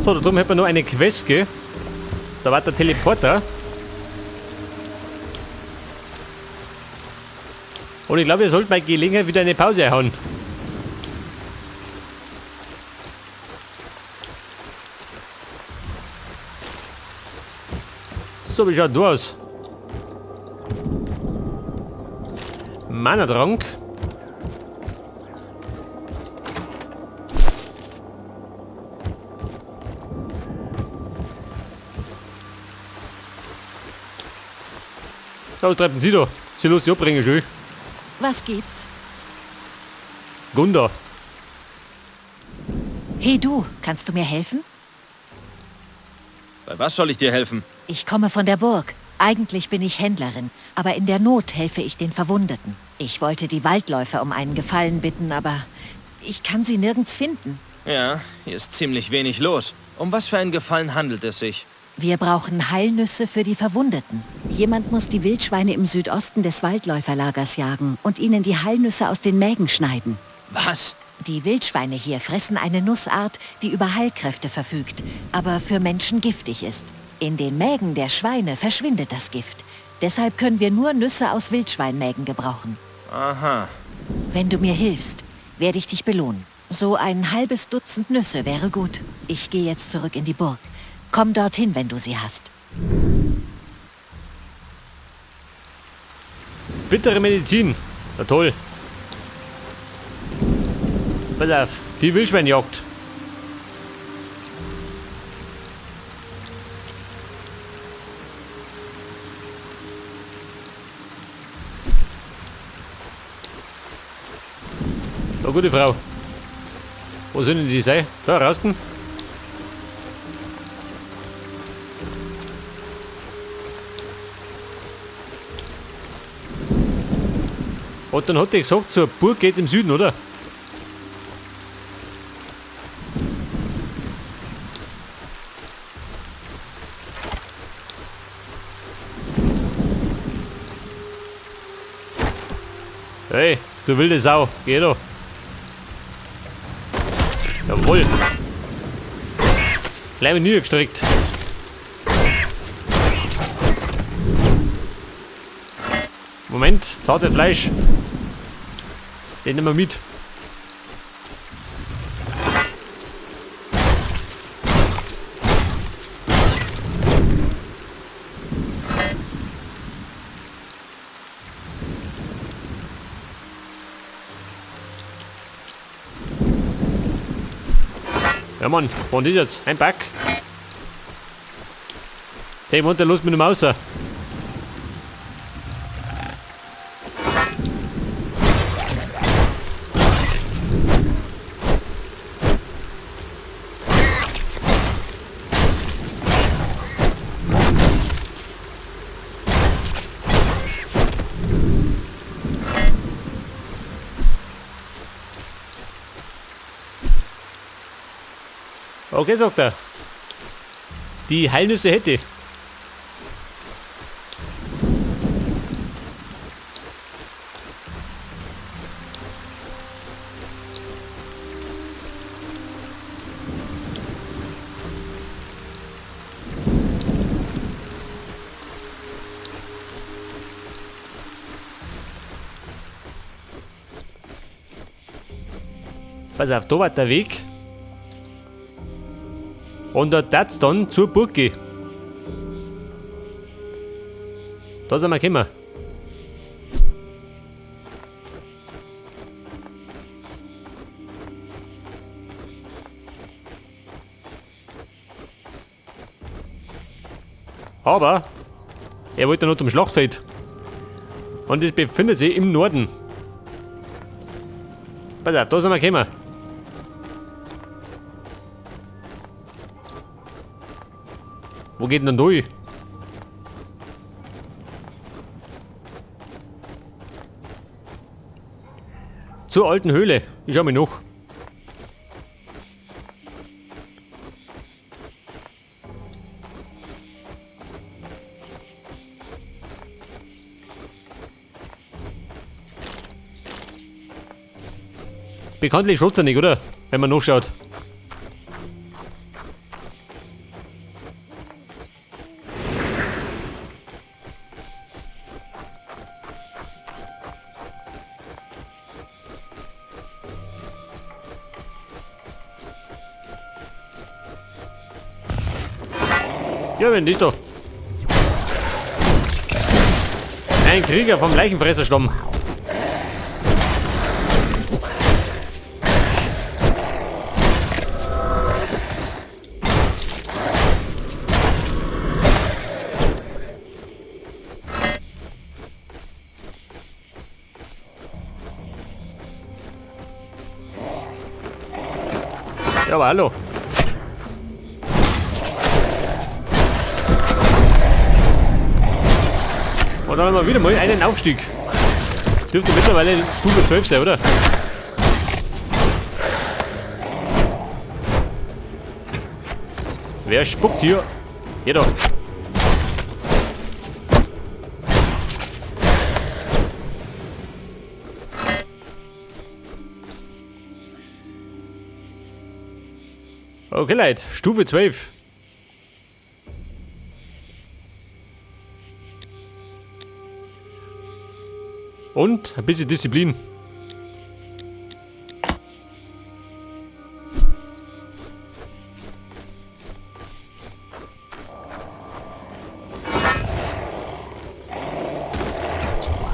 So, da drüben hätten wir noch eine Quest, gell? Da war der Teleporter. Und ich glaube, wir sollten bei Gelegenheit wieder eine Pause einhauen. So, wie schaut du aus? Mana-Trank. Da, was treiben Sie da? Sie los, Sie abbringen, schön. Was gibt's? Gunda. Hey du, kannst du mir helfen? Bei was soll ich dir helfen? Ich komme von der Burg. Eigentlich bin ich Händlerin, aber in der Not helfe ich den Verwundeten. Ich wollte die Waldläufer um einen Gefallen bitten, aber ich kann sie nirgends finden. Ja, hier ist ziemlich wenig los. Um was für einen Gefallen handelt es sich? Wir brauchen Heilnüsse für die Verwundeten. Jemand muss die Wildschweine im Südosten des Waldläuferlagers jagen und ihnen die Heilnüsse aus den Mägen schneiden. Was? Die Wildschweine hier fressen eine Nussart, die über Heilkräfte verfügt, aber für Menschen giftig ist. In den Mägen der Schweine verschwindet das Gift. Deshalb können wir nur Nüsse aus Wildschweinmägen gebrauchen. Aha. Wenn du mir hilfst, werde ich dich belohnen. So ein halbes Dutzend Nüsse wäre gut. Ich gehe jetzt zurück in die Burg. Komm dorthin, wenn du sie hast. Bittere Medizin. Na toll. Pass auf, die Wildschweinjagd. Na, gute Frau. Wo sind denn die sein? Da, draußen. Und dann hat er gesagt, zur Burg geht's im Süden, oder? Hey, du wilde Sau, geh doch. Jawohl. Gleich mal niedergestreckt. Moment, zarte Fleisch. Den nehmen wir mit. Ja Mann, wo ist jetzt? Ein Pack. Der wohnt der los mit dem Außer. Okay, sagt er. Die Heilnüsse hätte ich. Pass auf, da war der Weg. Und da tat's dann zur Burg gehen. Da sind wir gekommen. Aber er wollte noch zum Schlachtfeld. Und es befindet sich im Norden. Pass auf, da sind wir gekommen. Wo geht denn dann durch? Zur alten Höhle. Ich schau mich noch. Bekanntlich schaut's ja nicht, oder? Wenn man nachschaut. Ja, wenn nicht doch. Ein Krieger vom Leichenfresserstamm. Ja, aber hallo. Und dann haben wir wieder mal einen Aufstieg. Dürfte mittlerweile Stufe 12 sein, oder? Wer spuckt hier? Hier doch. Okay, Leute, Stufe 12. Und ein bisschen Disziplin.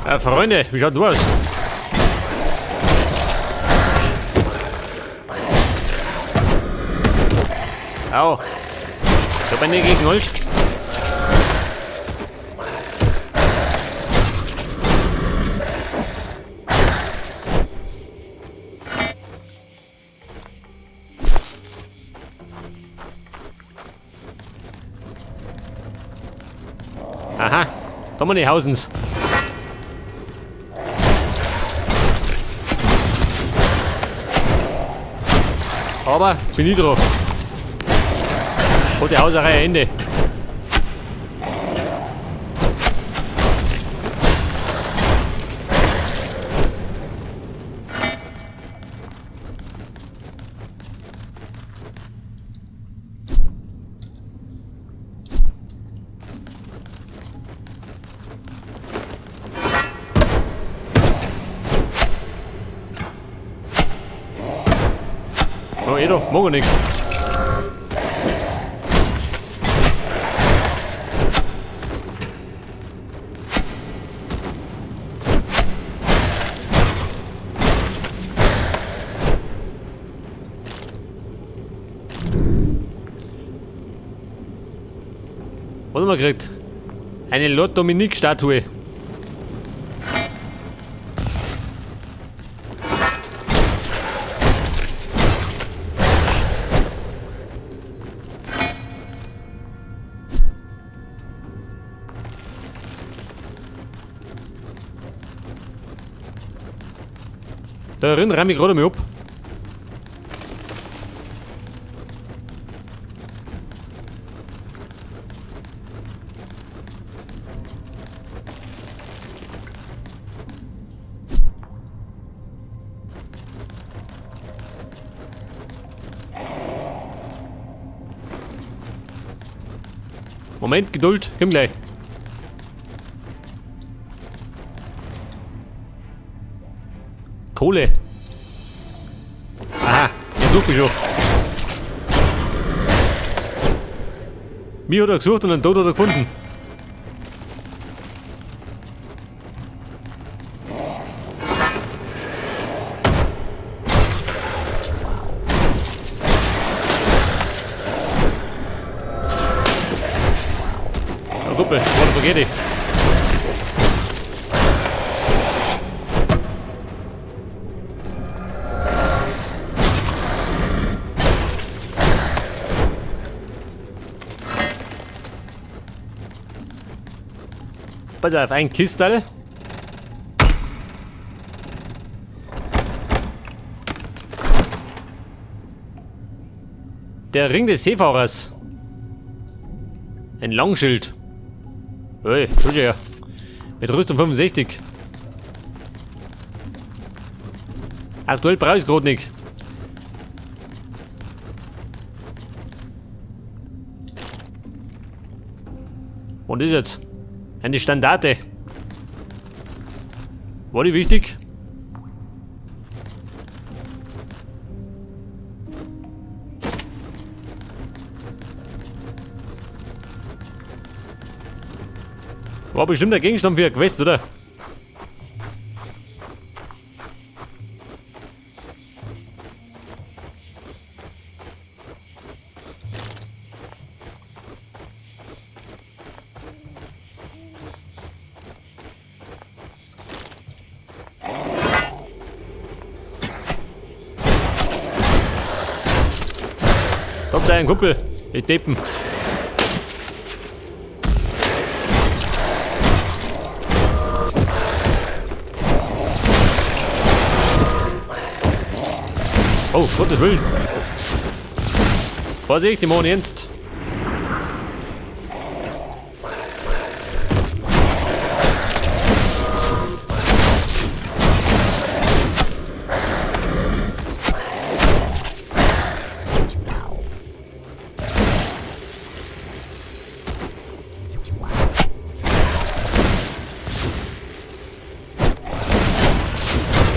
Ja, Freunde, wie schaut du aus? Au. Ich hab eine gegen euch. Aha, Dominihausens. Aber bin ich drauf. Hat die Hauserei ein Ende. Oh, eh doch, mag ich nix. Was haben wir gekriegt? Eine Lord Dominik-Statue. Da drin räum ich gerade mal ab. Moment, Geduld, komm gleich. Kohle. Aha, der sucht mich schon. Mich hat er gesucht und einen Tod hat er gefunden. Na Guppe, warte, vergeh dich. Pass auf, ein Kistal. Der Ring des Seefahrers. Ein Langschild. Hey, schau her. Mit Rüstung 65. Aktuell brauche ich's grad nicht. Und ist jetzt? Eine Standarte. War die wichtig? War bestimmt der Gegenstand für eine Quest, oder? Kommt da ein Kumpel, ich deppen. Oh, Gottes Willen. Vorsicht, die machen jetzt.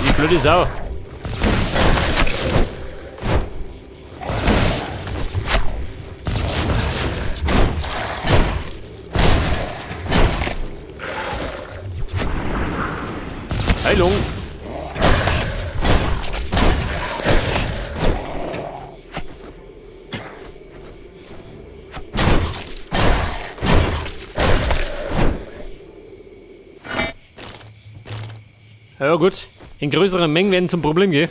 Die blöde Sau. Heilung. Ja gut, in größeren Mengen werden zum Problem gehen.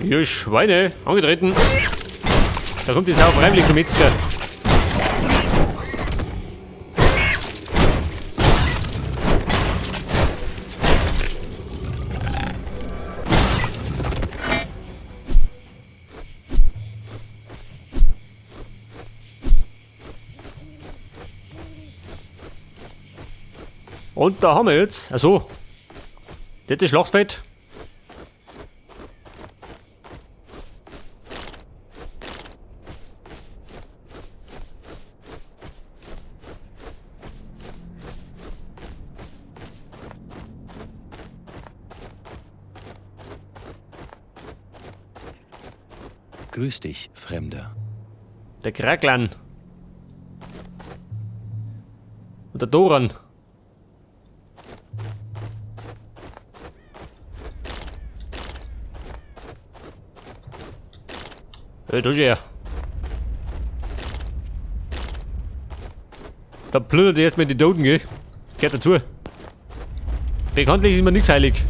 Ihr Schweine, angetreten. Da kommt die Sau freiwillig zum Metzger. Und da haben wir jetzt, also, das ist Schlachtfeld. Grüß dich, Fremder. Der Kraglan. Und der Doran. Hey, du her. Da plündert er erstmal die Toten, gell? Gehört dazu. Bekanntlich ist mir nichts heilig.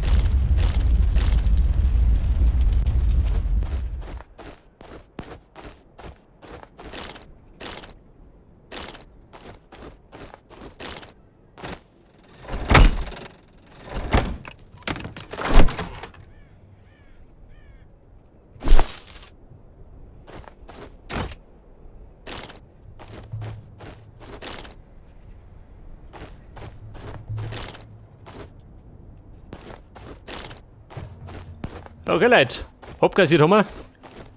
Okay, Leute. Abkassiert haben wir.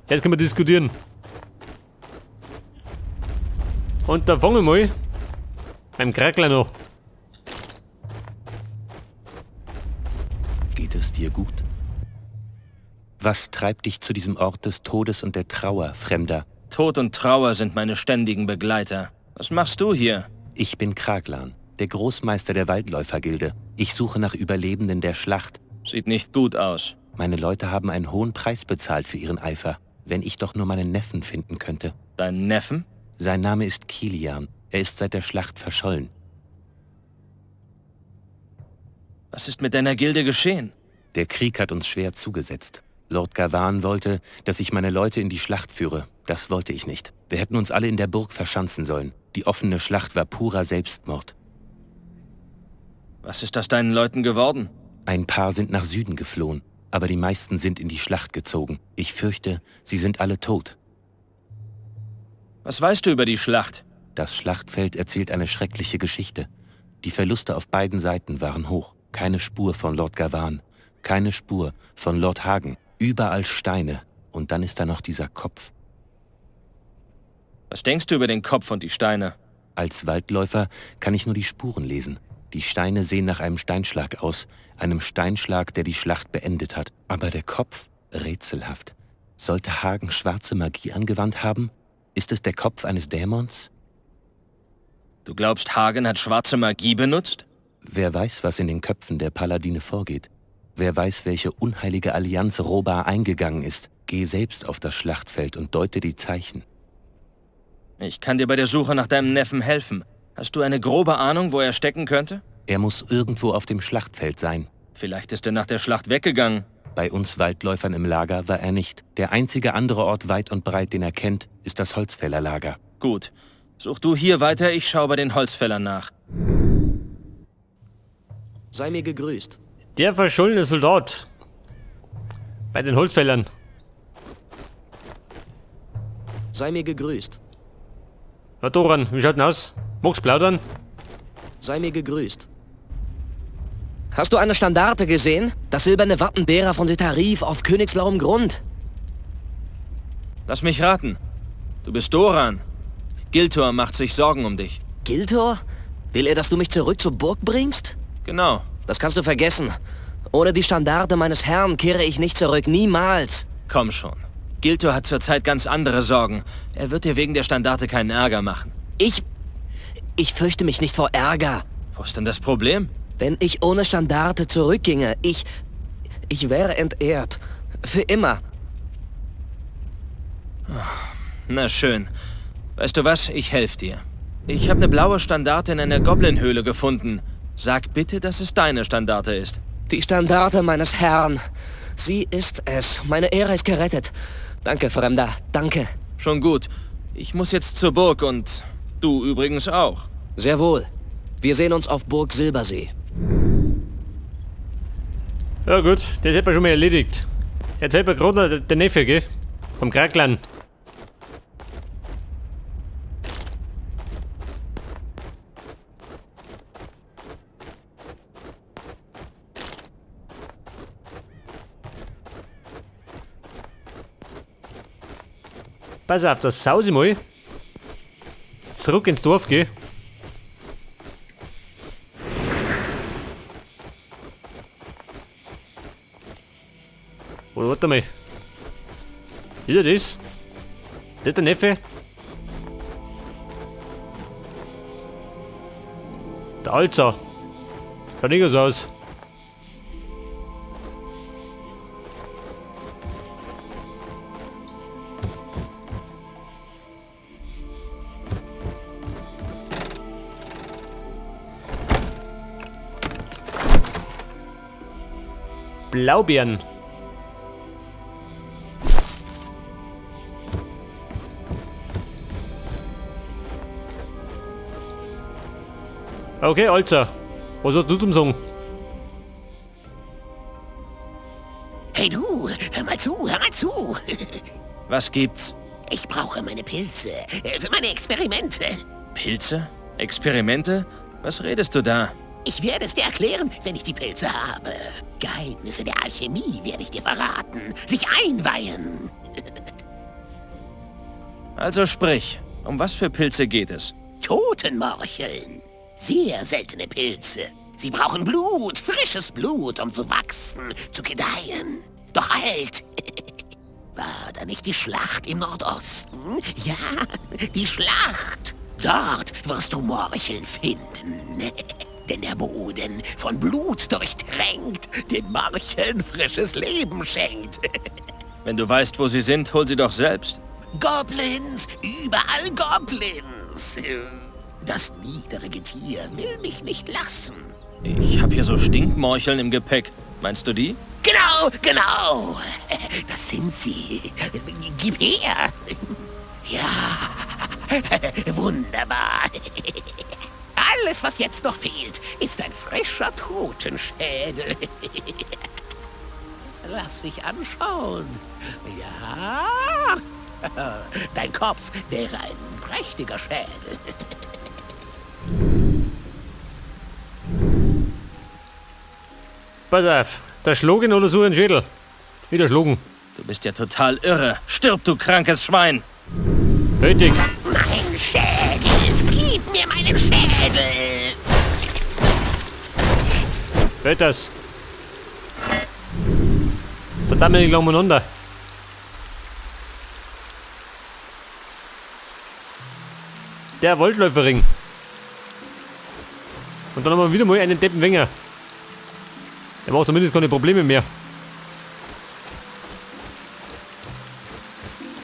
Jetzt können wir diskutieren. Und da fangen wir mal beim Krakler noch. Geht es dir gut? Was treibt dich zu diesem Ort des Todes und der Trauer, Fremder? Tod und Trauer sind meine ständigen Begleiter. Was machst du hier? Ich bin Kraglan, der Großmeister der Waldläufergilde. Ich suche nach Überlebenden der Schlacht. Sieht nicht gut aus. Meine Leute haben einen hohen Preis bezahlt für ihren Eifer. Wenn ich doch nur meinen Neffen finden könnte. Deinen Neffen? Sein Name ist Kilian. Er ist seit der Schlacht verschollen. Was ist mit deiner Gilde geschehen? Der Krieg hat uns schwer zugesetzt. Lord Gavan wollte, dass ich meine Leute in die Schlacht führe. Das wollte ich nicht. Wir hätten uns alle in der Burg verschanzen sollen. Die offene Schlacht war purer Selbstmord. Was ist aus deinen Leuten geworden? Ein paar sind nach Süden geflohen, aber die meisten sind in die Schlacht gezogen. Ich fürchte, sie sind alle tot. Was weißt du über die Schlacht? Das Schlachtfeld erzählt eine schreckliche Geschichte. Die Verluste auf beiden Seiten waren hoch. Keine Spur von Lord Gavan, keine Spur von Lord Hagen. Überall Steine. Und dann ist da noch dieser Kopf. Was denkst du über den Kopf und die Steine? Als Waldläufer kann ich nur die Spuren lesen. Die Steine sehen nach einem Steinschlag aus, einem Steinschlag, der die Schlacht beendet hat. Aber der Kopf, rätselhaft. Sollte Hagen schwarze Magie angewandt haben? Ist es der Kopf eines Dämons? Du glaubst, Hagen hat schwarze Magie benutzt? Wer weiß, was in den Köpfen der Paladine vorgeht. Wer weiß, welche unheilige Allianz Rhobar eingegangen ist. Geh selbst auf das Schlachtfeld und deute die Zeichen. Ich kann dir bei der Suche nach deinem Neffen helfen. Hast du eine grobe Ahnung, wo er stecken könnte? Er muss irgendwo auf dem Schlachtfeld sein. Vielleicht ist er nach der Schlacht weggegangen. Bei uns Waldläufern im Lager war er nicht. Der einzige andere Ort weit und breit, den er kennt, ist das Holzfällerlager. Gut. Such du hier weiter, ich schaue bei den Holzfällern nach. Sei mir gegrüßt. Der verschollene Soldat. Bei den Holzfällern. Sei mir gegrüßt. Na Doran, wie schaut denn aus? Magst plaudern? Sei mir gegrüßt. Hast du eine Standarte gesehen? Das silberne Wappen derer von Setarrif auf königsblauem Grund. Lass mich raten. Du bist Doran. Giltor macht sich Sorgen um dich. Giltor? Will er, dass du mich zurück zur Burg bringst? Genau. Das kannst du vergessen. Ohne die Standarte meines Herrn kehre ich nicht zurück. Niemals. Komm schon. Giltor hat zurzeit ganz andere Sorgen. Er wird dir wegen der Standarte keinen Ärger machen. Ich fürchte mich nicht vor Ärger. Wo ist denn das Problem? Wenn ich ohne Standarte zurückginge, ich wäre entehrt. Für immer. Na schön. Weißt du was? Ich helfe dir. Ich habe eine blaue Standarte in einer Goblinhöhle gefunden. Sag bitte, dass es deine Standarte ist. Die Standarte meines Herrn. Sie ist es. Meine Ehre ist gerettet. Danke, Fremder. Danke. Schon gut. Ich muss jetzt zur Burg und du übrigens auch. Sehr wohl. Wir sehen uns auf Burg Silbersee. Ja gut, das hätten wir schon mal erledigt. Jetzt hätten wir gerade noch den Neffe, gell? Vom Kraklan. Pass auf, das saus ich mal. Zurück ins Dorf, gell? Oder warte mal. Ist er das? Ist der Neffe? Der Alzer. Schaut nicht so aus. Blaubeeren. Okay, Alter. Was hast du zum Sagen? Hey du, hör mal zu, hör mal zu. Was gibt's? Ich brauche meine Pilze für meine Experimente. Pilze? Experimente? Was redest du da? Ich werde es dir erklären, wenn ich die Pilze habe. Geheimnisse der Alchemie werde ich dir verraten, dich einweihen. Also sprich, um was für Pilze geht es? Totenmorcheln. Sehr seltene Pilze. Sie brauchen Blut, frisches Blut, um zu wachsen, zu gedeihen. Doch halt! War da nicht die Schlacht im Nordosten? Ja, die Schlacht! Dort wirst du Morcheln finden. Denn der Boden, von Blut durchtränkt, dem Morcheln frisches Leben schenkt. Wenn du weißt, wo sie sind, hol sie doch selbst. Goblins! Überall Goblins! Das niedere Getier will mich nicht lassen. Ich habe hier so Stinkmorcheln im Gepäck. Meinst du die? Genau, genau. Das sind sie. Gib her. Ja, wunderbar. Alles, was jetzt noch fehlt, ist ein frischer Totenschädel. Lass dich anschauen. Ja, dein Kopf wäre ein prächtiger Schädel. Pass auf, da schlugen oder so ein Schädel. Wieder schlugen. Du bist ja total irre. Stirb, du krankes Schwein! Richtig. Mein Schädel! Gib mir meinen Schädel. Fällt das? Verdammt, ich glaube umeinander. Der Waldläuferring. Und dann haben wir wieder mal einen Deppenwinger. Der macht zumindest keine Probleme mehr.